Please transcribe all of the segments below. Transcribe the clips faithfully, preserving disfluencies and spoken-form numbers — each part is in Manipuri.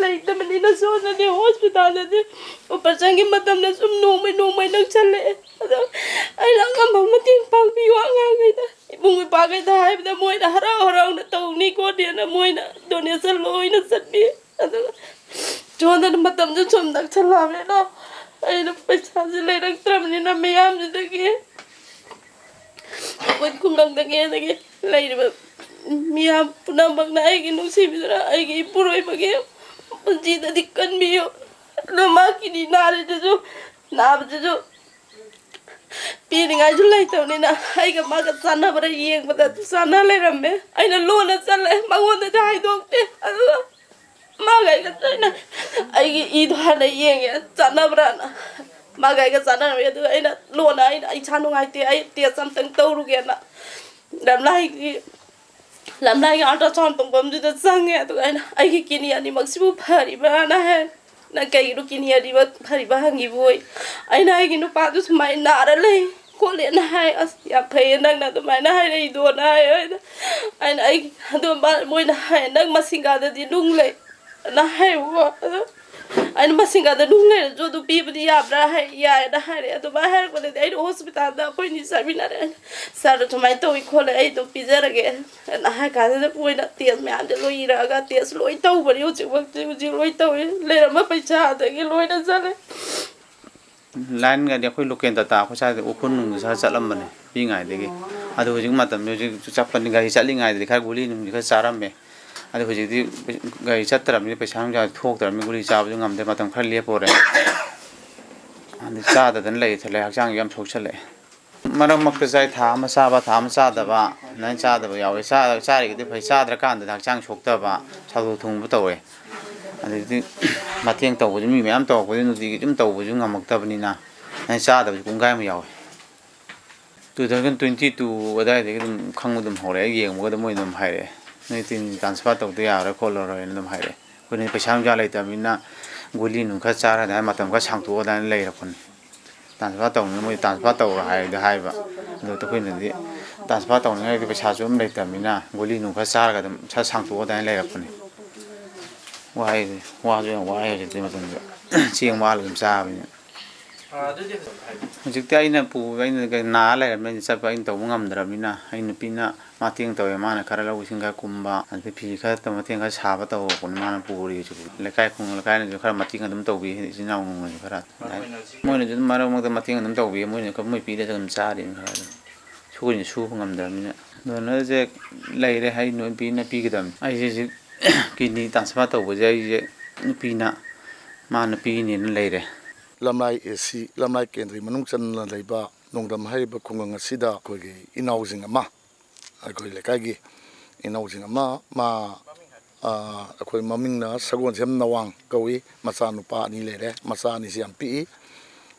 ꯂꯩꯇꯕꯅꯤꯅ ꯁꯣꯝꯗꯗꯤ ꯍꯣꯁꯄꯤꯇꯥꯜꯗꯗꯤ ꯑꯣꯄꯔꯦꯁꯟꯒꯤ ꯃꯇꯝꯗ ꯁꯨꯝ ꯅꯣꯡꯃꯩ ꯅꯣꯡꯃꯩ ꯅꯛꯁꯜꯂꯛꯑꯦ꯫ ꯑꯗꯣ ꯑꯩꯅ ꯑꯉꯝꯕ ꯃꯇꯦꯡ ꯄꯥꯡꯕꯤꯌꯨ ꯑꯉꯥꯡꯈꯩꯗ꯫ ꯏꯕꯨꯡ ꯏꯄꯥꯈꯩꯗ ꯍꯥꯏꯕꯗ ꯃꯣꯏꯅ ꯍꯔꯥꯎ ꯍꯔꯥꯎꯅ ꯇꯧꯅꯤ ꯈꯣꯠꯅꯤꯅ ꯃꯣꯏꯅ ꯗꯣꯅꯦꯁꯟ ꯂꯣꯏꯅ ꯆꯠꯄꯤ꯫ ꯑꯗꯨꯒ ꯁꯣꯝꯗꯅ ꯃꯇꯝꯁꯨ ꯁꯨꯝ ꯅꯛꯁꯜꯂꯛꯑꯕꯅꯤꯅ ꯑꯩꯅ ꯄꯩꯁꯥꯁꯦ ꯂꯩꯔꯛꯇ꯭ꯔꯕꯅꯤꯅ ꯃꯌꯥꯝꯁꯤꯗꯒꯤ ꯑꯩꯈꯣꯏ ꯈꯨꯡꯒꯪꯗꯒꯤ ꯑꯗꯒꯤ ꯂꯩꯔꯤꯕ ꯃꯤꯌꯥꯝ ꯄꯨꯝꯅꯃꯛꯅ ꯑꯩꯒꯤ ꯅꯨꯡꯁꯤꯕꯤꯗꯨꯅ ꯑꯩꯒꯤ ꯏꯄꯨꯔꯣꯏꯕꯒꯤ ꯄꯨꯟꯁꯤꯗꯗꯤ ꯀꯟꯕꯤꯌꯨ꯫ ꯑꯗꯣ ꯃꯥ ꯀꯤꯗꯅꯤ ꯅꯥꯔꯤꯗꯨꯁꯨ, ꯅꯥꯕꯗꯨꯁꯨ ꯄꯤꯅꯤꯡꯉꯥꯏꯁꯨ ꯂꯩꯇꯕꯅꯤꯅ ꯑꯩꯒ ꯃꯥꯒ ꯆꯥꯟꯅꯕ꯭ꯔꯥ ꯌꯦꯡꯕꯗ ꯑꯗꯨ ꯆꯥꯟꯅ ꯂꯩꯔꯝꯃꯦ꯫ ꯑꯩꯅ ꯂꯣꯟꯅ ꯆꯠꯂꯦ, ꯃꯉꯣꯟꯗꯗꯤ ꯍꯥꯏꯗꯣꯛꯇꯦ꯫ ꯑꯗꯨꯒ ꯃꯥꯒ ꯑꯩꯒ ꯇꯣꯏꯅ ꯑꯩꯒꯤ ꯏꯗꯣ ꯍꯥꯟꯅ ꯌꯦꯡꯉꯦ ꯆꯥꯟꯅꯕ꯭ꯔꯥꯅ꯫ ꯃꯥꯒ ꯑꯩꯒ ꯆꯥꯟꯅꯔꯝꯃꯦ꯫ ꯑꯗꯨꯒ ꯑꯩꯅ ꯂꯣꯟꯅ, "ꯑꯩꯅ, ꯑꯩ ꯏꯁꯥ ꯅꯨꯡꯉꯥꯏꯇꯦ, ꯑꯩ ꯇꯦꯁ ꯑꯝꯇꯪ ꯇꯧꯔꯨꯒꯦꯅ" ꯂꯝꯂꯥꯏꯒꯤ, ꯂꯝꯂꯥꯏꯒꯤ ꯑꯜꯇ꯭ꯔꯥꯁꯥꯎꯟ ꯇꯧꯐꯝꯗꯨꯗ ꯆꯪꯉꯦ꯫ ꯑꯗꯨꯒ ꯑꯩꯅ, "ꯑꯩꯒꯤ ꯀꯤꯗꯅꯤ ꯑꯅꯤꯃꯛꯁꯤꯕꯨ ꯐꯔꯤꯕ꯭ꯔꯥꯅ ꯍꯥꯏ꯫ "ꯅꯪ ꯀꯩꯒꯤꯅꯣ ꯀꯤꯗꯅꯤ ꯑꯅꯤꯃꯛ ꯐꯔꯤꯕ꯭ꯔꯥ ꯍꯪꯉꯤꯕꯣꯏ?" ꯑꯩꯅ, "ꯑꯩꯒꯤ ꯅꯨꯄꯥꯗꯨ ꯁꯨꯃꯥꯏꯅ ꯅꯥꯔ ꯂꯩ ꯈꯣꯠꯂꯦꯅ" ꯍꯥꯏ꯫ "ꯑꯁ, ꯌꯥꯝ ꯐꯩꯌꯦ ꯅꯪꯅ ꯑꯗꯨꯃꯥꯏꯅ ꯍꯥꯏꯔꯛꯏꯗꯣꯅ" ꯍꯥꯏ꯫ ꯑꯩꯅ, ꯑꯩꯅ ꯑꯩ ꯑꯗꯨ ꯃꯥ-, ꯃꯣꯏꯅ ꯍꯥꯏ, "ꯅꯪ ꯃꯁꯤꯡꯒꯥꯗꯗꯤ ꯅꯨꯡ ꯂꯩ" ꯅ ꯍꯥꯏꯌꯦꯕꯀꯣ꯫ ꯑꯗꯣ ꯑꯩꯅ, "ꯃꯁꯤꯡꯒꯥꯗ ꯅꯨꯡ ꯂꯩꯔꯁꯨ ꯑꯗꯨ ꯄꯤꯕꯗꯤ ꯌꯥꯕ꯭ꯔꯥ?" ꯍꯥꯏ, "ꯌꯥꯏꯌꯦꯅ" ꯍꯥꯏꯔꯦ꯫ ꯑꯗꯨꯃꯥꯏꯅ ꯍꯥꯏꯔꯛꯄꯗꯗꯤ ꯑꯩꯅ ꯍꯣꯁꯄꯤꯇꯥꯜꯗ ꯑꯩꯈꯣꯏꯅꯤ ꯆꯠꯃꯤꯟꯅꯔꯦ꯫ "ꯁꯥꯔꯗ ꯁꯨꯃꯥꯏꯅ ꯇꯧꯏ ꯈꯣꯠꯂꯦ, ꯑꯩ ꯑꯗꯨꯝ ꯄꯤꯖꯔꯒꯦ" ꯅ ꯍꯥꯏ ꯀꯥꯟꯗꯨꯗ ꯃꯣꯏꯅ ꯇꯦꯁ ꯃꯌꯥꯝꯁꯦ ꯂꯣꯏ ꯏꯔꯛꯑꯒ ꯇꯦꯁ ꯂꯣꯏ ꯇꯧꯕꯅꯤ꯫ ꯍꯧꯖꯤꯛꯃꯛꯇꯤ ꯍꯧꯖꯤꯛ ꯂꯣꯏ ꯇꯧꯏ꯫ ꯂꯩꯔꯝꯕ ꯄꯩꯁꯥꯗꯒꯤ ꯂꯣꯏꯅ ꯆꯠꯂꯦ꯫ ꯂꯥꯏꯟꯒꯗꯤ ꯑꯩꯈꯣꯏ ꯂꯣꯀꯦꯜ ꯇꯥꯇꯥ ꯑꯩꯈꯣꯏ ꯁ꯭ꯋꯥꯏꯗ ꯎꯈ꯭ꯔꯨꯜ ꯅꯨꯡꯗ ꯈꯔ ꯆꯠꯂꯝꯕꯅꯦ ꯄꯤꯛꯏꯉꯩꯗꯒꯤ꯫ ꯑꯗꯨ ꯍꯧꯖꯤꯛ ꯃꯇꯝꯗꯤ ꯍꯧꯖꯤꯛ ꯆꯠꯄꯅꯤ, ꯒꯥꯔꯤ ꯆꯠꯂꯤꯉꯩꯗꯗꯤ ꯈꯔ ꯒꯨꯂꯤ ꯅꯨꯡꯂꯤ ꯈꯔ ꯆꯥꯔꯝꯃꯦ꯫ ꯑꯗꯨ ꯍꯧꯖꯤꯛꯇꯤ ꯒꯥꯔꯤ ꯆꯠꯇ꯭ꯔꯕꯅꯤꯅ ꯄꯩꯁꯥ ꯅꯨꯡꯁꯥ ꯊꯣꯛꯇ꯭ꯔꯕꯅꯤꯅ ꯒꯨꯂꯤ ꯆꯥꯕꯁꯨ ꯉꯝꯗ꯭ꯔꯦ, ꯃꯇꯝ ꯈꯔ ꯂꯦꯞꯄꯨꯔꯦ꯫ ꯑꯗꯨ ꯆꯥꯗꯗꯅ ꯂꯩ ꯊꯜꯂꯦ, ꯍꯛꯆꯥꯡꯁꯨ ꯌꯥꯝ ꯁꯣꯛꯆꯜꯂꯛꯑꯦ꯫ ꯃꯔꯛ ꯃꯔꯛꯇ ꯆꯥꯏ, ꯊꯥ ꯑꯃ ꯆꯥꯕ, ꯊꯥ ꯑꯃ ꯆꯥꯗꯕ, ꯑꯗꯨꯃꯥꯏꯅ ꯆꯥꯗꯕ ꯌꯥꯎꯋꯦ꯫ ꯆꯥ-, ꯆꯥꯔꯤꯒꯩꯗꯤ ꯐꯩ, ꯆꯥꯗ꯭ꯔꯀꯥꯟꯗꯗꯤ ꯍꯛꯆꯥꯡ ꯁꯣꯛꯇꯕ, ꯁꯥꯊꯣꯛ ꯊꯨꯡꯕ ꯇꯧꯋꯦ꯫ ꯑꯗꯩꯗꯤ ꯃꯇꯦꯡ ꯇꯧꯕꯁꯨ ꯃꯤ ꯃꯌꯥꯝ ꯇꯧꯔꯛꯄꯗꯒꯤ ꯅꯨꯡꯇꯤꯒꯤ ꯑꯗꯨꯝ ꯇꯧꯕꯁꯨ ꯉꯝꯃꯛꯇꯕꯅꯤꯅ ꯑꯩ ꯆꯥꯗꯕꯁꯨ ꯄꯨꯡꯈꯥꯏ ꯑꯃ ꯌꯥꯎꯋꯦ꯫ Two thousand twenty two ꯑꯗꯥꯏꯗꯒꯤ ꯑꯗꯨꯝ ꯈꯪꯕ ꯑꯗꯨꯝ ꯍꯧꯔꯛꯑꯦ, ꯌꯦꯡꯕꯒ ꯑꯗꯨꯝ ꯃꯣꯏ ꯑꯗꯨꯝ ꯍꯥꯏꯔꯛꯑꯦ, "ꯅꯣꯏ ꯇꯤꯟ transfer ꯇꯧꯗ ꯌꯥꯔꯔꯣꯏ ꯈꯣꯠꯂꯔꯣꯏꯅ" ꯑꯗꯨꯝ ꯍꯥꯏꯔꯛꯑꯦ꯫ ꯑꯩꯈꯣꯏꯅ ꯄꯩꯁꯥ ꯅꯨꯡꯁꯥ ꯂꯩꯇꯕꯅꯤꯅ ꯒꯨꯂꯤ ꯅꯨꯡ ꯈꯔ ꯆꯥꯔ ꯑꯗꯨꯃꯥꯏꯅ ꯃꯇꯝ ꯈꯔ ꯁꯥꯡꯇꯣꯛꯑ ꯑꯗꯨꯃꯥꯏꯅ ꯂꯩꯔꯛꯄꯅꯤ꯫ Transfer ꯇꯧꯅꯤ, ꯃꯣꯏ transfer ꯇꯧꯔꯣ ꯍꯥꯏꯔꯗꯤ ꯍꯥꯏꯕ꯫ ꯑꯗꯨ ꯑꯩꯈꯣꯏꯅꯗꯤ transfer ꯇꯧꯅꯤꯡꯉꯥꯏꯗꯤ ꯄꯩꯁꯥꯁꯨ ꯑꯗꯨꯝ ꯂꯩꯇꯕꯅꯤꯅ ꯒꯨꯂꯤ ꯅꯨꯡ ꯈꯔ ꯆꯥꯔꯒ ꯑꯗꯨꯝ ꯈꯔ ꯁꯥꯡꯇꯣꯛꯑ ꯑꯗꯨꯃꯥꯏꯅ ꯂꯩꯔꯛꯄꯅꯤ꯫ ꯋꯥꯏ, ꯋꯥꯁꯨ ꯌꯥꯝ ꯋꯥꯏ ꯍꯧꯖꯤꯛꯇꯤ ꯃꯇꯝꯁꯦ꯫ ꯆꯦꯡ ꯋꯥꯜꯂꯒ ꯑꯗꯨꯝ ꯆꯥꯕꯅꯤꯅ꯫ ꯍꯧꯖꯤꯛꯇꯤ ꯑꯩꯅ ꯄꯨꯕ, ꯑꯩꯅ ꯀꯩ-, ꯅꯥ ꯂꯩꯔꯕꯅꯤꯅ ꯆꯠꯄ ꯑꯩꯅ ꯇꯧꯕ ꯉꯝꯗ꯭ꯔꯕꯅꯤꯅ, ꯑꯩ ꯅꯨꯄꯤꯅ ꯃꯇꯦꯡ ꯇꯧꯋꯦ꯫ ꯃꯥꯅ ꯈꯔ ꯂꯧ ꯏꯁꯤꯡ ꯈꯔ ꯀꯨꯝꯕ, ꯑꯗꯩ ꯐꯤ ꯈꯔ ꯇꯧ-, ꯃꯇꯦꯡ ꯈꯔ ꯁꯥꯕ ꯇꯧꯔꯛꯄꯅꯤ ꯃꯥꯅ ꯄꯨꯔꯤ ꯍꯧꯖꯤꯛ꯫ ꯂꯩꯀꯥꯏ ꯈꯨꯡꯒꯪ ꯂꯩꯀꯥꯏꯅꯁꯨ ꯈꯔ ꯃꯇꯦꯡ ꯑꯗꯨꯝ ꯇꯧꯕꯤ, ꯏꯆꯤꯟ ꯏꯅꯥꯎ ꯅꯨꯡꯅꯁꯨ ꯈꯔ꯫ ꯃꯣꯏꯅꯁꯨ ꯑꯗꯨꯝ ꯃꯔꯛ ꯃꯔꯛꯇ ꯃꯇꯦꯡ ꯑꯗꯨꯝ ꯇꯧꯕꯤ, ꯃꯣꯏꯅ ꯈꯔ, ꯃꯣꯏ ꯄꯤꯔꯁꯨ ꯑꯗꯨꯝ ꯆꯥꯔꯤꯅꯤ ꯈꯔ ꯑꯗꯨꯝ꯫ ꯁꯨꯔꯤꯅ ꯁꯨꯕ ꯉꯝꯗ꯭ꯔꯕꯅꯤꯅ꯫ ꯗꯣꯅꯔꯁꯦ ꯂꯩꯔꯦ, ꯑꯩ ꯅꯨꯄꯤꯅ ꯄꯤꯒꯗꯕꯅꯤ꯫ ꯑꯩꯁꯦ ꯍꯧꯖꯤꯛ ꯀꯤꯗꯅꯤ ꯇ꯭ꯔꯥꯟꯁꯐꯔ ꯇꯧꯕꯁꯦ ꯑꯩꯁꯦ ꯅꯨꯄꯤꯅ, ꯃꯥ ꯅꯨꯄꯤꯅꯦꯅ ꯂꯩꯔꯦ꯫ ꯂꯝꯂꯥꯏ ꯑꯦ ꯁꯤ, ꯂꯝꯂꯥꯏ ꯀꯦꯟꯗ꯭ꯔꯒꯤ ꯃꯅꯨꯡ ꯆꯟꯅ ꯂꯩꯕ ꯅꯣꯡꯗꯝ ꯍꯥꯏꯔꯤꯕ ꯈꯨꯡꯒꯪ ꯑꯁꯤꯗ ꯑꯩꯈꯣꯏꯒꯤ ꯏꯅꯥꯎꯁꯤꯡ ꯑꯃ, ꯑꯩꯈꯣꯏ ꯂꯩꯀꯥꯏꯒꯤ ꯏꯅꯥꯎꯁꯤꯡ ꯑꯃ, ꯃꯥ, ꯑ, ꯑꯩꯈꯣꯏ ꯃꯃꯤꯡꯅ ꯁꯒꯣꯜꯁꯦꯝ ꯅꯋꯥꯡ ꯀꯧꯏ꯫ ꯃꯆꯥꯅꯨꯄꯥ ꯑꯅꯤ ꯂꯩꯔꯦ꯫ ꯃꯆꯥ ꯑꯅꯤꯁꯤ ꯌꯥꯝ ꯄꯤꯛꯏ,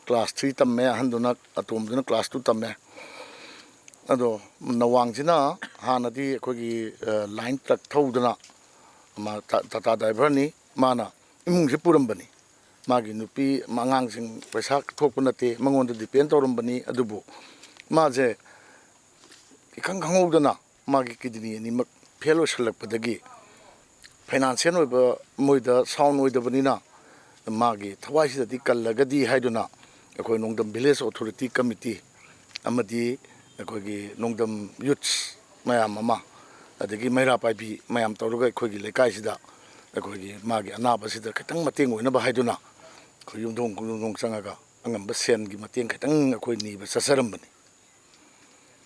ꯀ꯭ꯂꯥꯁ ꯊ꯭ꯔꯤ ꯇꯝꯃꯦ, ꯑꯍꯟꯗꯨꯅ, ꯑꯇꯣꯝꯕꯗꯨꯅ ꯀ꯭ꯂꯥꯁ ꯇꯨ ꯇꯝꯃꯦ꯫ ꯑꯗꯣ ꯅꯋꯥꯡꯁꯤꯅ ꯍꯥꯟꯅꯗꯤ ꯑꯩꯈꯣꯏꯒꯤ, ꯑ, ꯂꯥꯏꯟ ꯇ꯭ꯔꯛ ꯊꯧꯗꯨꯅ, ꯃꯥ ꯇꯥ-, ꯇꯥꯇꯥ ꯗ꯭ꯔꯥꯏꯚꯔꯅꯤ꯫ ꯃꯥꯅ ꯏꯃꯨꯡꯁꯤ ꯄꯨꯔꯝꯕꯅꯤ꯫ ꯃꯥꯒꯤ ꯅꯨꯄꯤ, ꯑꯉꯥꯡꯁꯤꯡ ꯄꯩꯁꯥ ꯊꯣꯛꯄ ꯅꯠꯇꯦ, ꯃꯉꯣꯟꯗ ꯗꯤꯄꯦꯟ ꯇꯧꯔꯝꯕꯅꯤ꯫ ꯑꯗꯨꯕꯨ ꯃꯥꯁꯦ ꯏꯈꯪ ꯈꯪꯍꯧꯗꯅ ꯃꯥꯒꯤ ꯀꯤꯗꯅꯤ ꯑꯅꯤꯃꯛ ꯐꯦꯜ ꯑꯣꯏꯁꯜꯂꯛꯄꯗꯒꯤ, ꯐꯥꯏꯅꯥꯟꯁꯤꯌꯦꯜ ꯑꯣꯏꯕ ꯃꯣꯏꯗ ꯁꯥꯎꯟ ꯑꯣꯏꯗꯕꯅꯤꯅ, ꯃꯥꯒꯤ ꯊꯋꯥꯏꯁꯤꯗꯗꯤ ꯀꯜꯂꯒꯗꯤ ꯍꯥꯏꯗꯨꯅ ꯑꯩꯈꯣꯏ ꯅꯣꯡꯗꯝ ꯚꯤꯂꯦꯖ ꯑꯣꯊꯣꯔꯤꯇꯤ ꯀꯃꯤꯇꯤ ꯑꯃꯗꯤ ꯑꯩꯈꯣꯏꯒꯤ ꯅꯣꯡꯗꯝ ꯌꯨꯠꯁ ꯃꯌꯥꯝ ꯑꯃ, ꯑꯗꯒꯤ ꯃꯩꯔꯥ ꯄꯥꯏꯕꯤ ꯃꯌꯥꯝ ꯇꯧꯔꯒ ꯑꯩꯈꯣꯏꯒꯤ ꯂꯩꯀꯥꯏꯁꯤꯗ ꯑꯩꯈꯣꯏꯒꯤ ꯃꯥꯒꯤ ꯑꯅꯥꯕꯁꯤꯗ ꯈꯤꯇꯪ ꯃꯇꯦꯡ ꯑꯣꯏꯅꯕ ꯍꯥꯏꯗꯨꯅ ꯑꯩꯈꯣꯏ ꯌꯨꯝꯊꯣꯡ ꯌꯨꯝꯊꯣꯡ ꯆꯪꯉꯒ ꯑꯉꯝꯕ ꯁꯦꯟꯒꯤ ꯃꯇꯦꯡ ꯈꯤꯇꯪ ꯑꯩꯈꯣꯏ ꯅꯤꯕ ꯆꯠꯆꯔꯝꯕꯅꯤ꯫